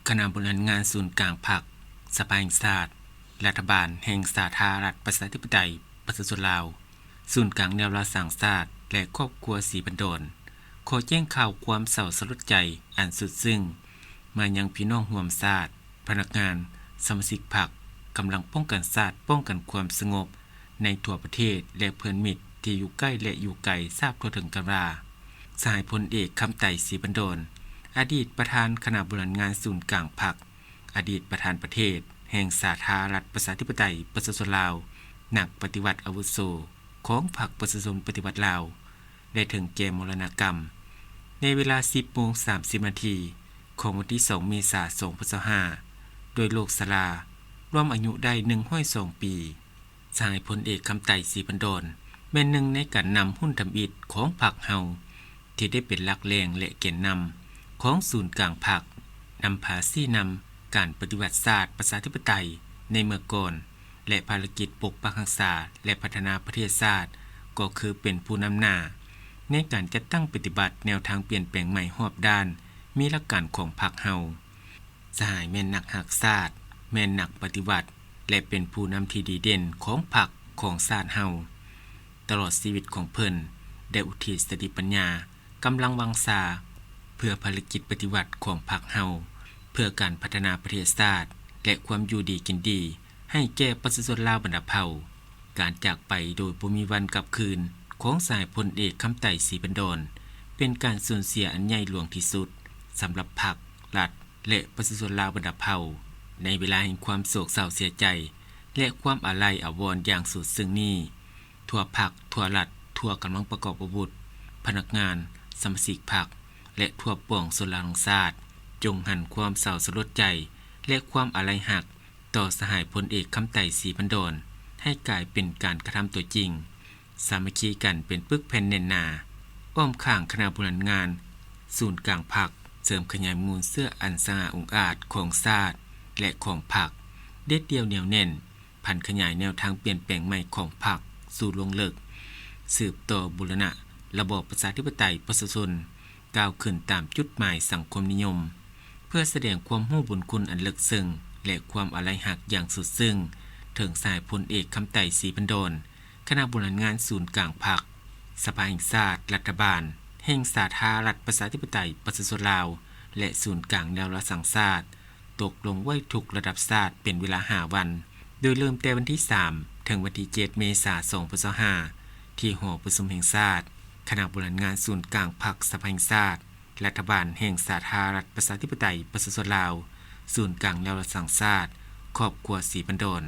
ຄະນະບໍລິຫານງານສູນກາງພັກ, ສະພາແຫ່ງຊາດ, ລັດຖະບານແຫ່ງສາທາລະນະລັດປະຊາທິປະໄຕປະຊາຊົນລາວ, ສູນກາງແນວລາວສ້າງຊາດ ແລະ ຄອບຄົວສີພັນດອນ ຂໍແຈ້ງຂ່າວຄວາມເສົ້າສະຫຼົດໃຈອັນສຸດຊຶ້ງ ມາຍັງພີ່ນ້ອງຮ່ວມຊາດ, ພະນັກງານ, ສະມາຊິກພັກ, ກຳລັງປ້ອງກັນຊາດ, ປ້ອງກັນຄວາມສະຫງົບໃນທົ່ວປະເທດ ແລະ ເພື່ອນມິດທີ່ຢູ່ໃກ້ ແລະ ຢູ່ໄກ ຊາບທົ່ວເຖິງກັນວ່າ ສະຫາຍພົນເອກ ຄຳໄຕ ສີພັນດອນ ອະດີດປະທານຄະນະບໍລິຫານງານສູນກາງພັກ, ອະດີດປະທານປະເທດແຫ່ງສາທາລະນະລັດປະຊາທິປະໄຕປະຊາຊົນລາວ, ນັກປະຕິວັດອາວຸໂສຂອງພັກປະຊາຊົນປະຕິວັດລາວ ໄດ້ເຖິງແກ່ມໍລະນະກຳ ໃນເວລາ ສິບໂມງສາມສິບນາທີ ຂອງວັນທີ ສອງ ເມສາ ສອງພັນຊາວຫ້າ ດ້ວຍໂລກຊະລາ, ລວມອາຍຸໄດ້ ໜຶ່ງຮ້ອຍສອງປີ. ສະຫາຍພົນເອກ ຄຳໄຕ ສີພັນດອນ ແມ່ນໜຶ່ງໃນການນຳຮຸ່ນທຳອິດຂອງພັກເຮົາ ທີ່ໄດ້ເປັນຫຼັກແຫຼ່ງ ແລະ ແກນນຳຂອງສູນກາງພັກ, ນຳພາຊີ້ນຳການປະຕິວັດຊາດປະຊາທິປະໄຕໃນເມື່ອກ່ອນ ແລະ ພາລະກິດປົກປັກຮັກສາ ແລະ ພັດທະນາປະເທດຊາດ ກໍຄືເປັນຜູ້ນຳໜ້າໃນການຈັດຕັ້ງປະຕິບັດແນວທາງປ່ຽນແປງໃໝ່ຮອບດ້ານ ມີຫຼັກການຂອງພັກເຮົາ. ສະຫາຍແມ່ນນັກຮັກຊາດ, ແມ່ນນັກປະຕິວັດ ແລະ ເປັນຜູ້ນຳທີ່ດີເດັ່ນຂອງພັກ, ຂອງຊາດເຮົາ. ຕະຫຼອດຊີວິດຂອງເພິ່ນ ໄດ້ອຸທິດສະຕິປັນຍາ, ກຳລັງວັງຊາ ເພື່ອພາລະກິດປະຕິວັດຂອງພັກເຮົາ, ເພື່ອການພັດທະນາປະເທດຊາດ ແລະ ຄວາມຢູ່ດີກິນດີໃຫ້ແກ່ປະຊາຊົນລາວບັນດາເຜົ່າ. ການຈາກໄປໂດຍບໍ່ມີວັນກັບຄືນຂອງສະຫາຍພົນເອກ ຄຳໄຕ ສີພັນດອນ ເປັນການສູນເສຍອັນໃຫຍ່ຫຼວງທີ່ສຸດສຳລັບພັກ, ລັດ ແລະ ປະຊາຊົນລາວບັນດາເຜົ່າ ໃນເວລາແຫ່ງຄວາມໂສກເສົ້າເສຍໃຈ ແລະ ຄວາມອາໄລອາວອນຢ່າງສຸດຊຶ້ງນີ້, ທົ່ວພັກ, ທົ່ວລັດ, ທົ່ວກຳລັງປະກອບອາວຸດ, ພະນັກງານ, ສະມາຊິກພັກ ແລະ ທົ່ວປວງຊົນລາວທັງຊາດ ຈົ່ງຫັນຄວາມເສົ້າສະຫຼົດໃຈ ແລະ ຄວາມອາໄລຮັກຕໍ່ສະຫາຍພົນເອກ ຄຳໄຕ ສີພັນດອນ ໃຫ້ກາຍເປັນການກະທຳຕົວຈິງ. ສາມັກຄີກັນເປັນປຶກແຜ່ນແໜ້ນໜາ ອ້ອມຂ້າງຄະນະບໍລິຫານງານສູນກາງພັກ, ເສີມຂະຫຍາຍມູນເຊື້ອອັນສະຫງ່າອົງອາດຂອງຊາດ ແລະ ຂອງພັກ, ເດັດດ່ຽວໜຽວແໜ້ນ, ຜັນຂະຫຍາຍແນວທາງປ່ຽນແປງໃໝ່ຂອງພັກສູ່ລວງເລິກ, ສືບຕໍ່ບູລະນະລະບອບປະຊາທິປະໄຕປະຊາຊົນ ກ້າວຂຶ້ນຕາມຈຸດໝາຍສັງຄົມນິຍົມ ເພື່ອສະແດງຄວາມຮູ້ບຸນຄຸນອັນເລິກເຊິ່ງ ແລະ ຄວາມອາໄລຮັກຢ່າງສຸດຊຶ້ງ ເຖິງສະຫາຍພົນເອກ ຄຳໄຕ ສີພັນດອນ, ຄະນະບໍລິຫານງານສູນກາງພັກ, ສະພາແຫ່ງຊາດ, ລັດຖະບານແຫ່ງສາທາລະນະລັດປະຊາທິປະໄຕປະຊາຊົນລາວ ແລະ ສູນກາງແນວລາວສ້າງຊາດ ຕົກລົງໄວ້ທຸກລະດັບຊາດເປັນເວລາຫ້າວັນ, ໂດຍເລີ່ມແຕ່ວັນທີສາມ ເຖິງວັນທີເຈັດ ເມສາ ສອງພັນຊາວຫ້າ ທີ່ຫໍປະຊຸມແຫ່ງຊາດ, ຄະນະບໍລິຫານງານສູນກາງພັກ, ສະພາແຫ່ງຊາດ, ລັດຖະບານແຫ່ງສາທາລະນະລັດປະຊາທິປະໄຕປະຊາຊົນລາວ, ສູນກາງແນວລາວສ້າງຊາດ, ຄອບຄົວສີພັນດອນ.